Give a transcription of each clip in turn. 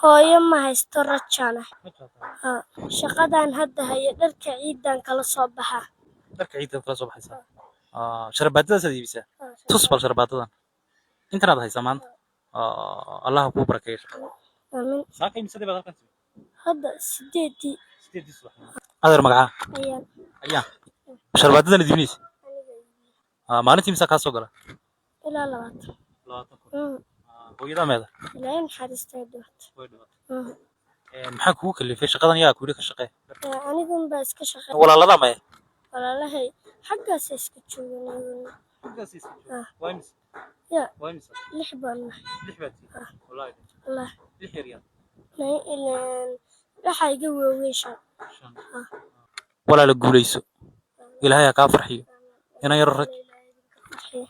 Hooyo ma haysto, rajana. Haa, shaqadan hadda hayo dharka ciidan kala soo baxa. Dharka ciidda kala soo baxaysaa? Sharabaadadaasaad iibisaa? Tus bal sharabaadadan intanaad haysaa maanta. Allaha kuu barakeeyo shaqada. Aamin. Saaka imisadii baad halkan timid? Hadda 8-dii. 8-dii subaxnimo. Adeer, magacaa? Ayaan. Ayaan. Sharabaadadan iibinaysa maalintii imisaa kaa soo gala? Ilaa 20. 20,000. Mm. Hooyadaa meeda? Ilaahay naxariistay, dhimatay. Way dhimatay. Maxaa kugu kalifay shaqadan? Yaa ku yidhi ka shaqee? Anigun baa iska shaqey. Walaaladaa maya? Walaalahay xaggaas iska joogan iyaguna. Ah. Waa imise? Ya. Waa imise? Lix baan nahay. Lix baad tihiin? Wallaahi? Wallah. Lix yar yar? Nay, ilaan waxaa iga waaweyn shan. Shan. Ah. Walaala, guulayso, Ilaahay ha kaa farxiyo, ina yaro rag. Farxiyo.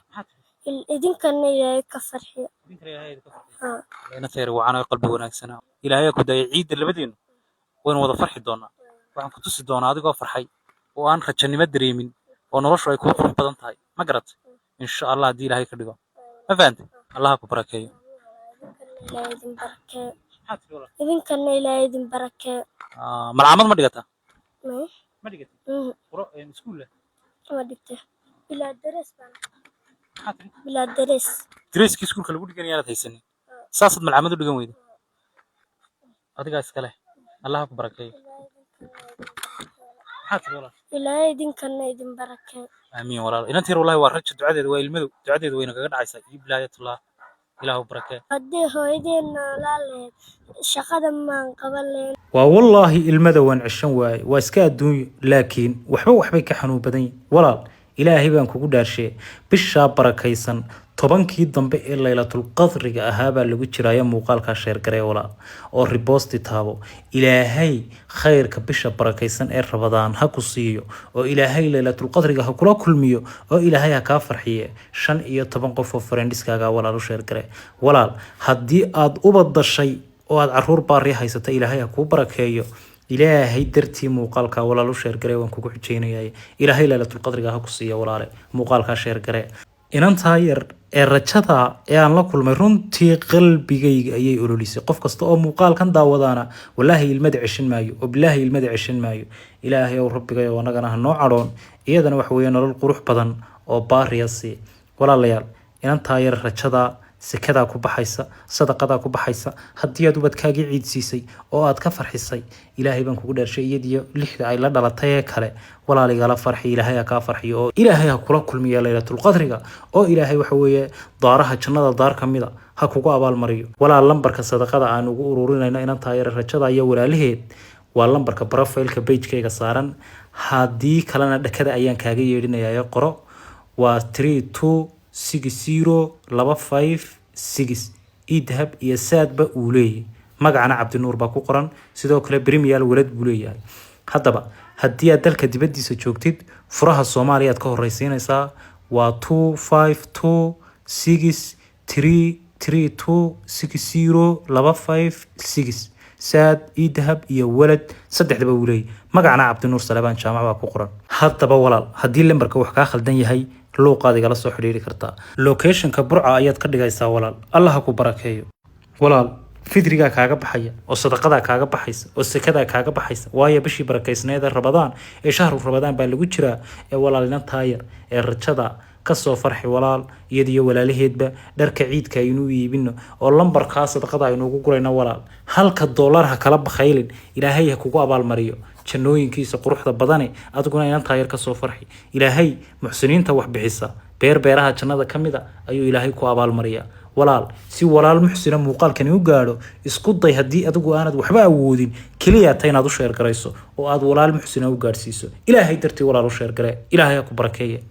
Idinkana Ilaahay ka farxiyo. Haa. Ina tayar wacan oo qalbi wanaagsanaa Ilaahay ha ku daayay. Ciidda labadeenu waynu wada farxi doonaa. Waxaan ku tusi doonaa adigoo farxay oo aan rajanimo dareemin oo noloshu ay kuu qurux badan tahay. Ma garat? Insha Allah, haddii Ilaahay ka dhigo. Ma fahantay? Allah ha ku barakeeyo. Ilaahay idin barakeeyo. Idinkana Ilaahay idin barakeeyo. Malcaamad ma dhigataa? May. Ma dhigatid? Mhm. Quro iskuul leh? Ma dhigtay, bilaa darees baan. Maxaa tiri? Bilaa darees. Dareyskii iskuulka lagu dhiganaya inaad haysanin, saasaad malcaamad u dhigan weyda. Adigaa iska leh. Allah ha ku barakeeyo. Maxaa tiri, walaal? Ilaahay idinkana idin barakeeyo. Aamiin, walaal. Inantiir wallahi waa raja. Ducadeeda waa ilmadow, ducadeeda wayna kaga dhacaysaa iyo bilaayatullah. Ilaahu barakee. Haddii hooyadeen noolaan lahayd, shaqada maan qaban lahayn. Waa wallaahi, ilmada waan ceshan waaye. Waa iska adduunyo, laakiin waxba waxbay ka xanuun badan yihin. Walaal, Ilaahay baan kugu dhaarshee, bishaa barakaysan 10-kii dambe ee Laylatulqadriga ahaabaa lagu jiraayo. Muuqaalkaa share garee, walaal, oo repost taabo. Ilaahay khayrka bisha barakaysan ee Rabadaan ha ku siiyo, oo Ilaahay Laylatulqadriga ha kula kulmiyo, oo Ilaahay ha kaa farxiye. 15 qof oo friendskaaga, walaal, u share garee. Walaal, haddii aad ubad dashay oo aad caruur baari haysata, Ilaahay ha kuu barakeeyo. Ilaahay dartii muuqaalka, walaal, u share garee. Waan kugu xujeynayay. Ilaahay Laylatulqadriga ha ku siiya. Walaale, muuqaalkaa share garee. Inantaa yar ee rajada ee aan la kulmay runtii qalbigayga ayay ololisay. Qof kasta oo muuqaalkan daawadaana wallaahi ilmada ceshan maayo, oo bilaahi ilmada ceshan maayo. Ilaahay ow, Rabbigayow, annagana ha noo cadhoon, iyadana waxa weeye nolol qurux badan oo baariya sii. Walaalayaal, inantaa yar rajada sekadaa ku baxaysa, sadaqadaa ku baxaysa. Haddii aad ubadkaagii ciid siisay oo aad ka farxisay, Ilaahay baan kugu dheershay, iyadiyo lixda ay la dhalatay ee kale, walaal, igala farxi. Ilaahay ha kaa farxiyo, oo Ilaahay ha kula kulmiya Laylatulqadriga, oo Ilaahay waxa weeye daaraha jannada daar ka mida ha kugu abaalmariyo. Walaal, lambarka sadaqada aan ugu ururinayno inantaa yar rajada iyo walaalaheed waa lambarka profileka pagekayga saaran. Haddii kalena dhakada ayaan kaaga yeedhinayaa, qoro. Waa 3260256. eDahab iyo Zaadba uu leeyahay. Magacana Cabdinuur baa ku qoran. Sidoo kale Premier Wallet buu leeyahay. Haddaba haddii aad dalka dibaddiisa joogtid, furaha Soomaaliya aad ka horeysiinaysaa. Waa 252633260256. Zaad, eDahab iyo Wallet saddexdaba uu leeyahay. Magacana Cabdinuur Salebaan Jaamac baa ku qoran. Haddaba walaal, haddii lambarka wax kaa khaldan yahay, luuqaad igala soo xidhiiri kartaa. Locationka Burca ayaad ka dhigaysaa. Walaal, Allah ha ku barakeeyo. Walaal, fidrigaa kaaga baxaya, oo sadaqadaa kaaga baxaysa, oo sekadaa kaaga baxaysa, waayo bishii barakaysneed ee Rabadaan ee shahru Rabadaan baa lagu jiraa. Ee walaal, inantaa yar ee rajada kasoo farxi, walaal. Iyadiyo walaalaheedba dharka ciidka aynu iibino, oo lambarkaa sadaqada aynu ugu gurayno. Walaal, halka doolar ha kala bakhaylin. Ilaahay ha kugu abaalmariyo jannooyinkiisa quruxda badane. Adiguna inantaa yar kasoo farxi. Ilaahay muxsiniinta wax bixisa beer beeraha jannada ka mid a ayuu Ilaahay ku abaalmariyaa. Walaal, si walaal muxsina muuqaalkani u gaadho, isku day. Haddii adigu aanad waxba awoodin, keliya ta inaad u share garayso oo aad walaal muxsina u gaadhsiiso. Ilaahay dartii, walaal, u share garee. Ilaahay ha ku barakeeye.